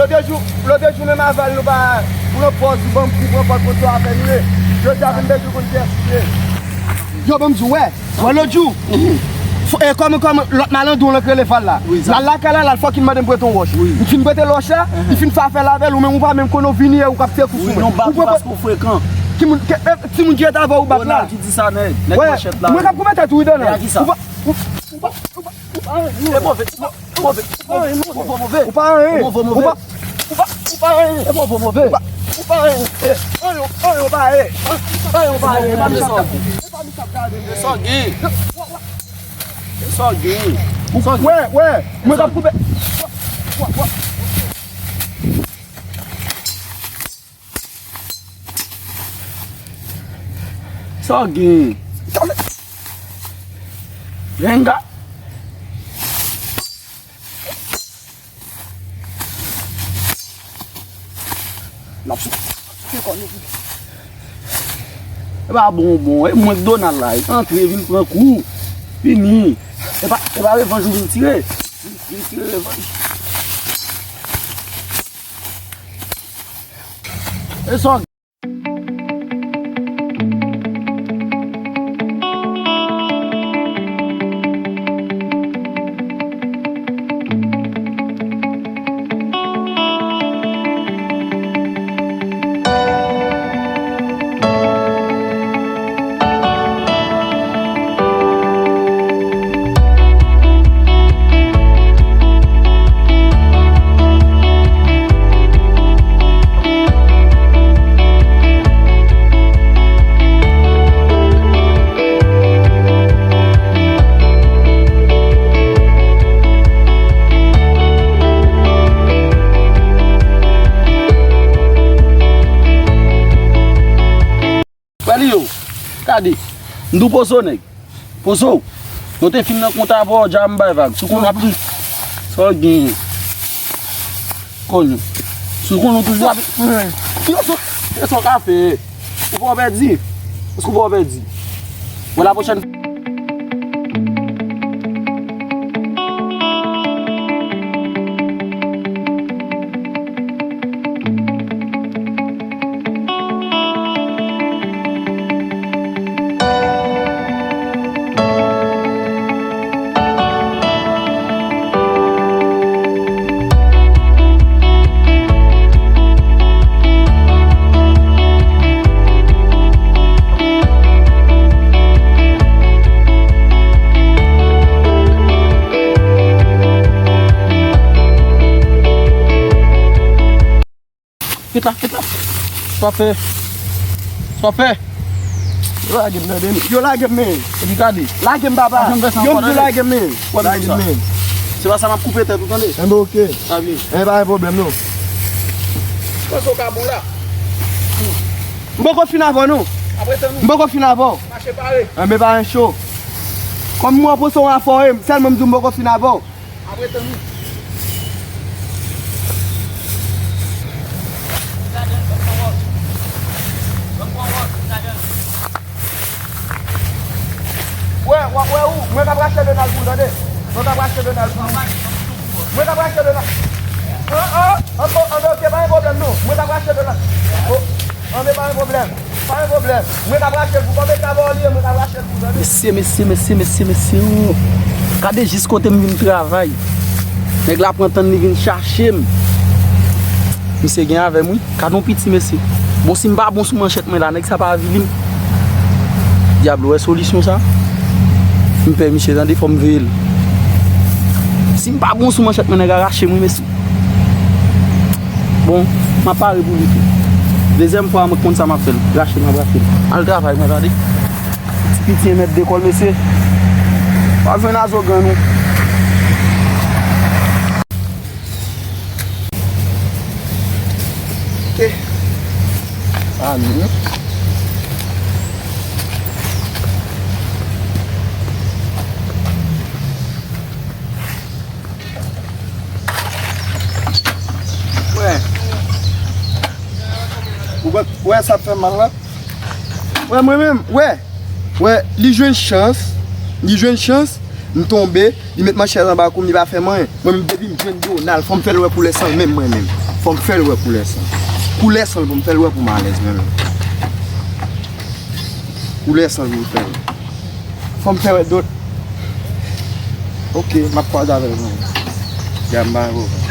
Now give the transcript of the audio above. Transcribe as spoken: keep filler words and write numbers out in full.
Lòt jou, lòt jou menm aval nou pa pran pòz ou ban m kou, pran pòz kote w ap fè nou ye. Jodi a vin de jou konn kiyès li ye. Yo, ban m di w, wè. Wè lòt jou. Fò, e, kòman, kòman lòt malandro lan k rele Val la. L al lakay la, l al fòkin mande m prete yon wòch. M fin prete l wòch la, li fin fè afè l avè l, ou menm ou pa menm konn ou vini e ou k ap tire kou sou mwen. Ou pran paske w frekan. Ki moun, ke, e, timoun ki rete avè w bat la. Ronald ki di sa, nèg. Nèg manchèt la. Mwen k ap koupe tèt ou, wi, Donald. Ou pa, ou pa, ou pa, ou pa, ou pa, e move, ou pa, e move, ou pa, e move, move. Ou pa anyen. Ou move, move. Ou pa, ou pa, ou pa anyen. E move, move. Ou pa, ou pa anyen. E, anyen, anyen, ou pa anyen. Anyen, ou pa anyen. E pa misap gade. E pa misap gade. E sa w gen. E sa w gen. Wè, wè. Mwen k ap koupe. Sa w gen? Renga. N ap sou-, souke kò nou. E pa bon, bon. E mwen k Donald la. E antre, vin pran kou. Fini. E pa, e pa revanj ou vin tire. Vin, vin tire revanj. E sa w Wè li yo. Gade. M di w poze w nèg. Poze w. Nou te fin nan konta avè w, dja m bay vag. Si w konn ap tou. Sa w gen. Konn. Si w konn ou toujou ap. Yo, sa, se sa w ka fè. Ou pa pèdi. Èske ou pa pèdi? Bon, la pwochèn. Kit la, kit la. Sa w ap fè? Sa w ap fè? Yo lage m, tande m. Yo lage m, men. Epi gade. Lage m, papa. Yo, yo lage m, men. Lage m, men. Se pa sa, m ap koupe tèt ou, tande. Enben, oke. Sa byen. Enben, pa gen pwoblèm, non. Panse w ka bon la. M poko fin avè w, non. Apre tann ou. M poko fin avè w. Mache pare. Enben, pa gen cho. Kòm mwen panse w afòye, sèlman m di w m poko fin avè w. Apre tann ou. Wè, wè, wè ou, mwen k ap rache Donald pou ou, tande. Mwen k ap rache Donald pou ou. Mwen k ap rache Donald. An, an, an, bon, an, ok, pa gen pwoblèm, non. Mwen k ap rache Donald. Oh. An, men pa gen pwoblèm. Pa gen pwoblèm. Mwen k ap rache l pou kòb e ka ba w li, mwen k ap rache l pou tande. Mesye, mesye, mesye, mesye, mesye, oh. Gade jis kote m vin travay. Nèg la pran tan li vin chache m. Misye gen avè m, wi. Gade yon piti mesye. Bon, si m pa bon sou manchèt mwen la, nèg sa pa avili m. Dyab, ou wè solisyon sa? M pè misye, tande, fò m veye l. Si m pa bon sou manchèt mwen, nèg a rache m, wi, mesye. Bon, m ap pare pou li tou. Dezyèm fwa, mwen konn sa m ap fè l. Rache l, m ap rache l. Al travay, mwen, tande. Ti piti mèt dekòl, mesye. W ap jwenn azogan, non. Ok. Ah, non. Wè. Ou wè, wè sa fè mal la? Wè, mwen menm, wè. Wè, li jwenn chans. Li jwenn chans. M tonbe. Li met manchèt anba kou m, li pa fè m anyen. Mwen menm, depi m jwenn Donald, fò m fè l wè koulè san l menm, mwen menm. Fò m fè l wè koulè san. Koulè san l pou m fè l wè pou m alèz menm. Koulè san l pou m fè l. Fò m fè wè dot. Ok, m ap kwaze avè l. Gade m pa ko.